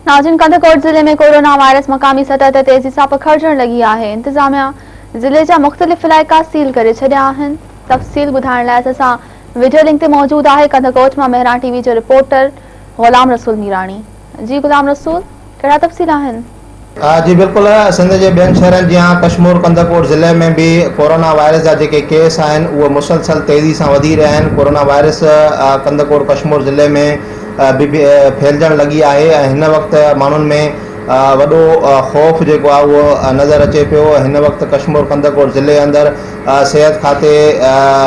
ناظرين ڪنڌڪوٽ ضلعي ۾ corona virus مقامي سطح تي تيزي سان پکڙجڻ لڳي آهي، انتظاميا ضلعي جا مختلف علائقا سيل ڪري ڇڏيا آهن، تفصيل ٻڌائڻ لاء اسان سان وڊيو لنڪ تي موجود آهي ڪنڌڪوٽ مان مهراڻ ٽي وي جو رپورٽر غلام رسول ميراڻي جي غلام رسول ڪهڙا تفصيل آهن؟ جي بلڪل سنڌ جي ٻين شهرن جيان ڪشمور ڪنڌڪوٽ ضلعي ۾ به ڪورونا وائرس جا جيڪي ڪيس آهن اهي مسلسل تيزي سان وڌي رهيا آهن ڪورونا وائرس ڪنڌڪوٽ ڪشمور ضلعي ۾ به ڦهلجڻ لڳي آهي ۽ هن وقت ماڻهن ۾ وڏو خوف جيڪو آهي اهو نظر اچي پيو هن وقت ڪشمور ڪنڌڪوٽ ضلعي اندر صحت کاتي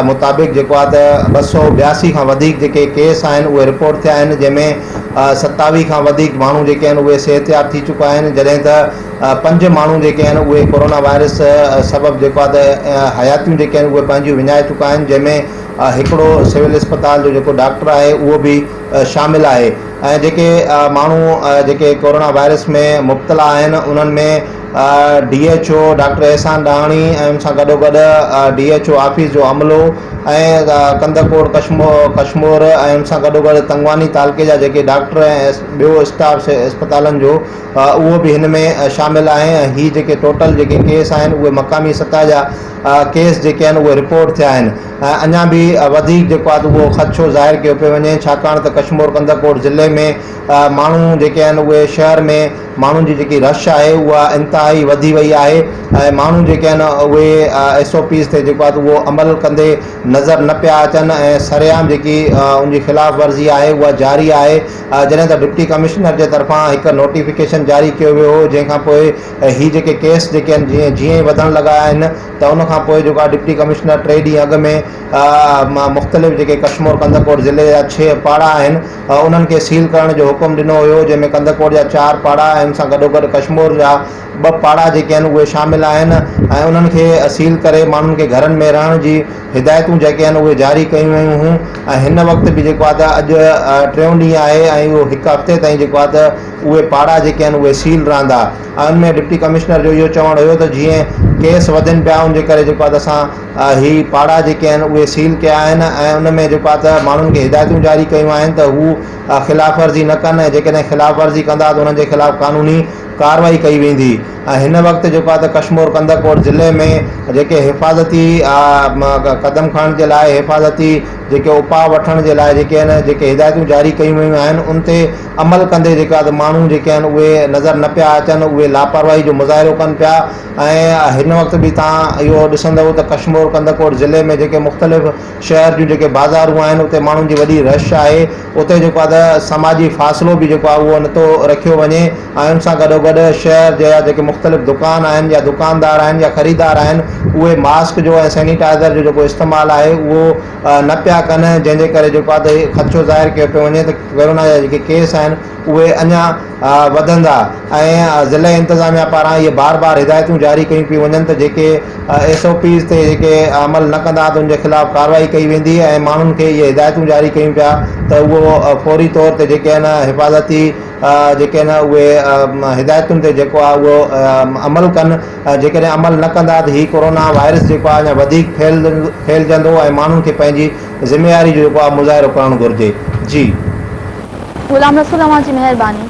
مطابق جيڪو آهي ته 282 کان وڌيڪ جيڪي ڪيس آهن اهي رپورٽ ٿيا آهن جنهن ۾ 27 کان وڌيڪ ماڻهو جيڪي آهن اهي صحتياب ٿي چڪا آهن جڏهن ته پنج ماڻهو جيڪي آهن اهي ڪورونا وائرس سبب جيڪو آهي ته حياتيون جيڪي آهن اهي پنهنجيون وڃائي چڪا آهن جنهن ۾ هڪڙو سول اسپتال جو جيڪو ڊاڪٽر آهي اهو به شامل آهي ۽ جيڪي ماڻهو جيڪي ڪورونا وائرس ۾ مبتلا آهن انهن ۾ D H O doctor Ehsan Dahani ۽ ان سان گڏوگڏ ڊي ايڇ او آفيس جو عملو ۽ ڪنڌڪوٽ ڪشمور ۽ ان سان گڏوگڏ تنگواني تعلقي جا جيڪي ڊاڪٽر ۽ ٻيو اسٽاف اسپتالن جو اهو به هن ۾ شامل آهي ۽ هي جيڪي ٽوٽل جيڪي ڪيس آهن اهي مقامي سطح جا ڪيس جيڪي آهن اهي رپورٽ ٿيا آهن ۽ اڃا به وڌيڪ جيڪو آهي اهو خدشو ظاهر ڪيو پيو وڃي ڇاڪاڻ ته ڪشمور ڪنڌڪوٽ ضلعي ۾ ماڻهو جيڪي آهن اهي شهر ۾ ماڻهن جي جيڪي رش آهي اها انتهائي وڌي وئي آهي ۽ ماڻهو جيڪي آهن اهي ايس او پيز تي جيڪو آهي اهو عمل ڪندي نظر نه پيا اچن ۽ سرعام جيڪي ان جي خلاف ورزي آهي اها جاري آهي جڏهن ته ڊپٽي ڪمشنر جي طرفان هڪ نوٽيفڪيشن جاري ڪيو ويو هو جنهن کان پوء هي جيڪي ڪيس جيڪي آهن جيئن جيئن ئي وڌڻ لڳا آهن ته ان کان پوء جيڪو آهي ڊپٽي ڪمشنر ٽي ڏينهن اڳ ۾ مختلف جيڪي ڪشمور ڪنڌڪوٽ ضلعي جا ڇهه پاڙا آهن انهن کي سيل ڪرڻ جو حڪم ڏنو هيو جنهن ۾ ڪنڌڪوٽ جا چار پاڙا ۽ ان سان گڏوگڏ ڪشمور جا ٻه پاڙا جيڪي آهن اهي شامل آهن ۽ انهن کي سيل ڪري ماڻهن کي گهرن ۾ رهڻ جي هدايتون جيڪي آهن اهي جاري ڪيون ويون هيون ۽ هن وقت به جيڪو آهي ته اڄ ٽيون ڏينهن آهي ۽ اهو هڪ هفتي تائين جيڪو آهي ته اهي پاڙا جيڪي آهن اهي سيل رهندا ۽ ان ۾ ڊپٽي ڪمشنر جو اهو چوڻ هيو ته جيئن ڪيس وڌن پيا ان جي ڪري جيڪو آهي ته اسان هي پاڙا جيڪي آهن اهي سيل ڪيا آهن ۽ ان ۾ جيڪو آهي ته ماڻهن کي هدايتون جاري ڪيون آهن ته هو خلاف ورزي نه ڪن ۽ جيڪڏهن خلاف ورزي ڪندا ته انهن جي خلاف قانوني ڪارروائي ڪئي ويندي ۽ هن وقت جيڪو آهي ته ڪشمور ڪنڌڪوٽ ضلعي ۾ جيڪي حفاظتي قدم کڻڻ جي لاء حفاظتي جيڪي اپاء وٺڻ جي لاء جيڪي آهن جيڪي هدايتون جاري ڪيون ويون آهن ان تي عمل ڪندي جيڪو آهي ته ماڻهو جيڪي آهن اهي نظر نه پيا اچن اهي لاپرواهي جو مظاهرو ڪن پيا ۽ هن وقت به توهان اهو ڏسندؤ ته ڪشمور ڪنڌڪوٽ ضلعي ۾ جيڪي مختلف شهر جون جيڪي بازارون آهن اتي ماڻهن جي وڏي رش آهي اتي جيڪو آهي ته سماجي فاصلو به جيڪو آهي اهو نٿو رکيو وڃي ۽ ان سان گڏوگڏ شهر جا جيڪي مختلف دڪان آهن يا دڪاندار آهن يا خريدار آهن اهي ماسڪ جو ۽ سينيٽائزر جو جيڪو استعمال آهي اهو نه پيا ڪن جنهن جي ڪري جيڪو آهي ته خدشو ظاهر ڪيو پيو وڃي ته ڪورونا جا جيڪي ڪيس آهن اهي اڃا وڌندا ۽ ضلعي انتظاميا پاران اهي بار بار هدايتون جاري ڪيون پيون وڃن ته جيڪي ايس او پيز تي جيڪي عمل نه ڪندا ته ان جي خلاف ڪارروائي ڪئي ويندي ۽ ماڻهن کي اهي هدايتون جاري ڪيون پيا ته اهو فوري طور تي جيڪي آهن حفاظتي جيڪي آهن اهي هدايتن تي جيڪو آهي اهو عمل ڪن جيڪڏهن عمل نه ڪندا ته هي ڪورونا وائرس جيڪو آهي اڃا وڌيڪ ڦهلجندو ۽ ماڻهن کي پنهنجي ذميواري جو جيڪو آهي مظاهرو ڪرڻ گهرجي جي. غلام رسول اوهان جي مهرباني.